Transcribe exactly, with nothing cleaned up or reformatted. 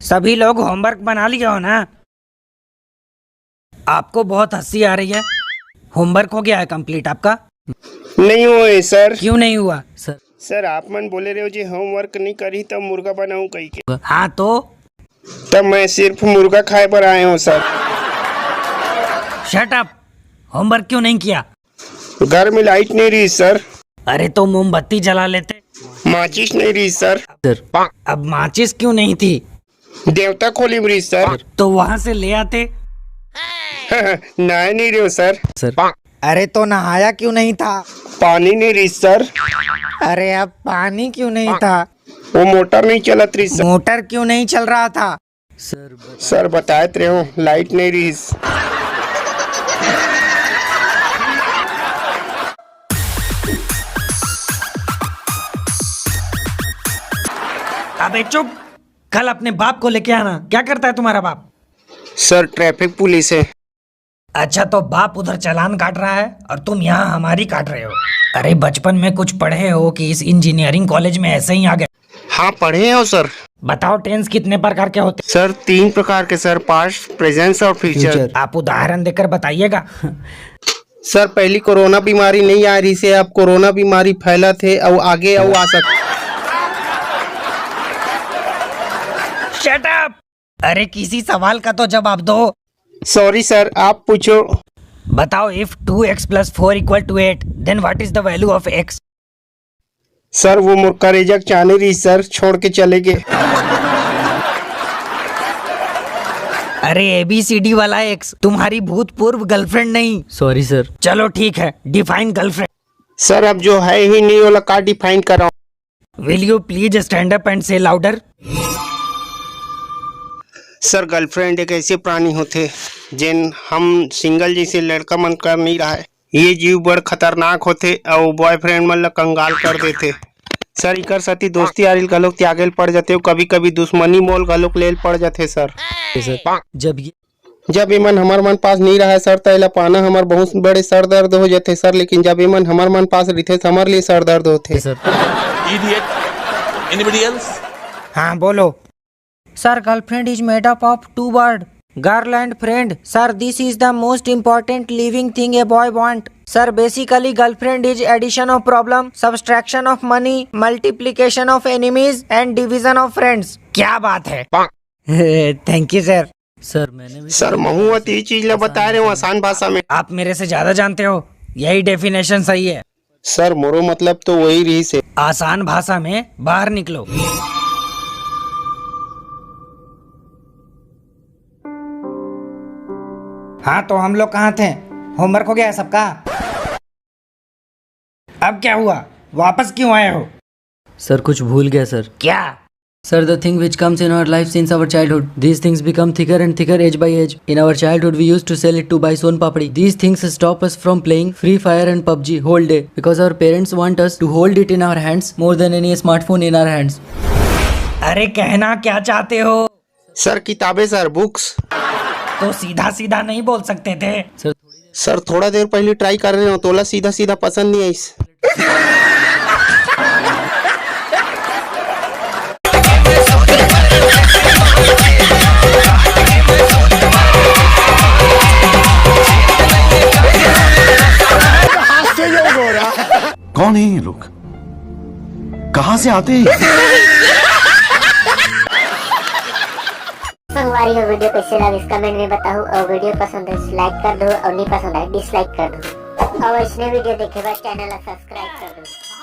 सभी लोग होमवर्क बना लिए हो ना? आपको बहुत हंसी आ रही है। होमवर्क हो गया है कंप्लीट आपका? नहीं हुआ है सर। क्यों नहीं हुआ सर? सर, आप मन बोले रहे हो जी होमवर्क नहीं करी तब मुर्गा बनाऊं कही के। हाँ तो? तब मैं सिर्फ मुर्गा खाए पर आए हूँ सर। Shut up. होमवर्क क्यों नहीं किया? घर में लाइट नहीं रही सर। अरे तो मोमबत्ती जला लेते। माचिस नहीं रही सर। सर। अब माचिस क्यों नहीं थी? देवता खोली में रही सर। तो वहां से ले आते। नहाए नहीं रहे हो सर। सर। अरे तो नहाया क्यों नहीं था? पानी नहीं रही सर। अरे अब पानी क्यों नहीं था? वो मोटर नहीं चलत रही सर। मोटर क्यों नहीं चल रहा था? सर, बता- सर, बताए तो रहे हो, लाइट नहीं रहीस। अबे चुप। कल अपने बाप को लेके आना। क्या करता है तुम्हारा बाप? सर, ट्रैफिक पुलिस है। अच्छा, तो बाप उधर चालान काट रहा है और तुम यहाँ हमारी काट रहे हो। अरे, बचपन में कुछ पढ़े हो कि इस इंजीनियरिंग कॉलेज में ऐसे ही आ गए? हाँ, पढ़े हो सर। बताओ, टेंस कितने प्रकार के होते? सर, तीन प्रकार के सर, पास्ट, प्रेजेंस और फ्यूचर। फ्यूचर। आप उदाहरण देकर बताइएगा। सर, पहली कोरोना बीमारी नहीं आ रही से, अब कोरोना बीमारी फैलत हे अउ आगे अउ आ सक- शट अप। अरे, किसी सवाल का तो जवाब दो। सॉरी सर, आप पूछो। बताओ, if two x plus four equal to eight, then what is the value of x? Sir, वो मोर करेजा के चानी रही सर, छोड़ के चले गए। अरे, एबीसीडी वाला एक्स तुम्हारी भूतपूर्व गर्लफ्रेंड नहीं। Sorry sir. चलो ठीक है, डिफाइन गर्लफ्रेंड। सर, अब जो है ही नहीं, ओला का डिफाइन कराऊं? Will you please stand up and say louder? Sir, girlfriend एक ऐसे प्राणी होथे, जेन हम सिंगल जैसे लड़का मन कर नहीं रहा है। ये जीव बड़ खतरनाक होथे अउ बॉयफ्रेंड मन ल कंगाल कर देथे। सर, इकर सेती दोस्ती यारी ल घलोक त्यागे ल पड़ जाथे अउ कभी-कभी दुश्मनी मोल घलोक ले ल पड़ जाथे सर। सर, जब ये जब एमन हमर मन पास नहीं रहे सर, त एला पाना हमर बहुत बड़े सर दर्द हो जाथे सर, लेकिन जब एमन हमर मन पास रहिथे, त हमर लिए सर दर्द होथे। सर। Idiot। Anybody else? हाँ, बोलो। Sir, girlfriend is made up of two word, girl and friend. Sir, this is the most important living thing a boy want. Sir, basically girlfriend is addition of problem, subtraction of money, multiplication of enemies and division of friends. क्या बात है। Thank you sir। Sir, मैंने भी sir, महू ह तो ये चीज ला बता रहे हूँ आसान भाषा में। आप मेरे से ज्यादा जानते हो, यही डेफिनेशन सही है। सर, मोरो मतलब तो वही रही से। आसान भाषा में बाहर निकलो। हाँ, तो हम लोग कहाँ थे? होमवर्क हो गया है सबका? अब क्या हुआ? वापस क्यों आए हो? सर, कुछ भूल गया सर। क्या? Sir, the thing which comes in our life since our childhood, these things become thicker and thicker age by age. In our childhood, we used to sell it to buy son papdi. These things stop us from playing Free Fire and PUBG whole day because our parents want us to hold it in our hands more than any smartphone in our hands. अरे, कहना क्या चाहते हो? Sir, किताबें sir, books. तो सीधा सीधा नहीं बोल सकते थे? सर, थोड़ा देर पहले ट्राई कर रहे हो, तोला सीधा सीधा पसंद नहीं आइस। कौन है ये लोग? कहाँ से आते हैं? संगवारी हो, वीडियो कैसे लगिस कमेंट में बताओ, और वीडियो पसंद है लाइक कर दो, और नहीं पसंद है डिसलाइक कर दो, और ऐसने वीडियो देखे बर चैनल ला सब्सक्राइब कर दो।